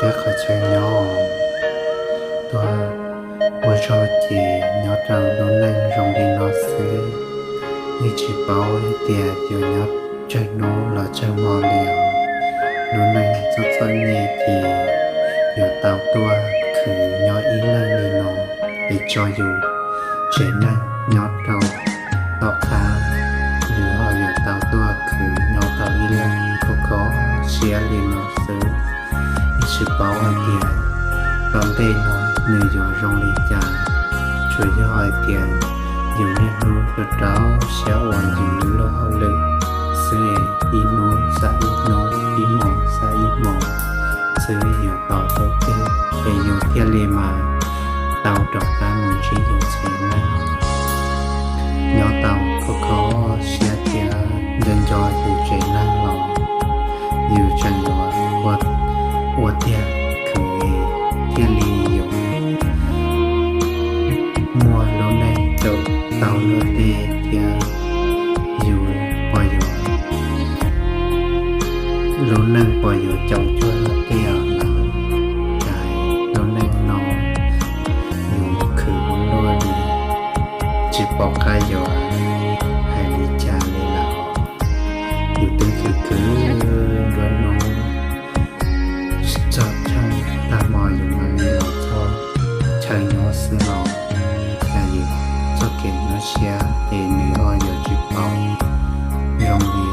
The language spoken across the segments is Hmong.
thiab qhov chaw nyob. Tuaj ua zog ces nyob rau lub neej zoo li no xwb, yeej tsis paub hais tias yuav nyob tsawg hnub los tsawg hmo li os. Lub neej txom txom nyem ces yuav tau tuaj khwv nyob ib leeg li no es tso yus tsev neeg nyob rau tom qab, nws ho yuav tau tuaj khwv nyob tau ib leeg kho kho siab li no xwb. Yeej tsis paub hais tias tom ntej no nws yuav zoo li cas, tsuas yog hais tias yus niaj hnub rau rau siab ua yus lub luag hauj lwm xwb, ib hnub xav ib hnub, ib hmos xav ib hmos xwb, yuav tau tau twg es yus thiaj li mas tau rov qab mus ntsib yus tsev neeg. Nyob tau kho kho siab thiab nco nco yus tsev neeg los yus tseem yuav ua, ua tiag khwv thiaj li yuav muaj lub neej caum tau luag tej thiab yus pom yus lub neej pom yus caum cuag luag tej os. Cas lub neej no yus khwv ua luaj li, tsis pom qab yuav hais li cas li lawm. Yus twb khwv khwv nruab hnub txog tsheej tag hmo yus mam li los txog chaw nyob xwb los, cas yus txoj kev nyuaj siab ces nws ho yuav tsis paub zoo li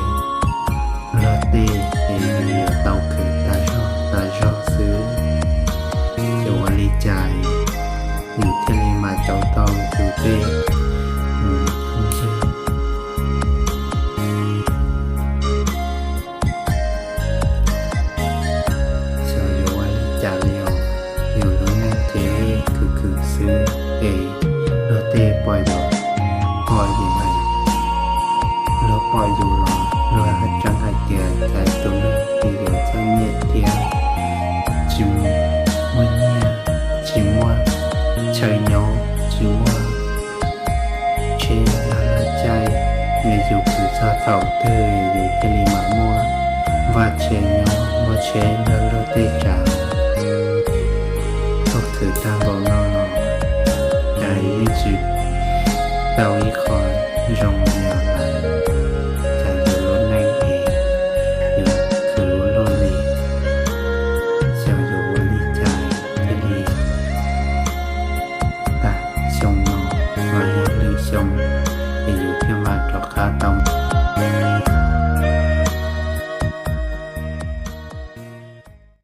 luag tej, ces yus yuav tau khwv tas zog tas zog xwb. Ces ua li cas yus thiaj li mam caum tau yus tej phooj ywg. Xyov yuav ua li cas li os, yus lub neej ces khwv khwv xwb es luag tej pom yus, pom yus lawm, luag pom yus los luag haj tseeb hais tias cas tus neeg twg yuav txom nyem thiab tsis muaj nyiaj, tsis muaj chaw nyob, tsis muaj tsheb lag luam caij, es yus khwv txog thaum twg yus thiaj li mam muaj vaj tse nyob, muaj tsheb luag luag tej tsav. Tuaj khwv tag npaum no los cas yeej tsis tau ib qho zoo li os. Cas yus lub neej es yuav khwv ua luaj li, xyov yuav ua li cas thiaj li tag xyoo no los yog lwm xyoo es yus thiaj mam rov qab tau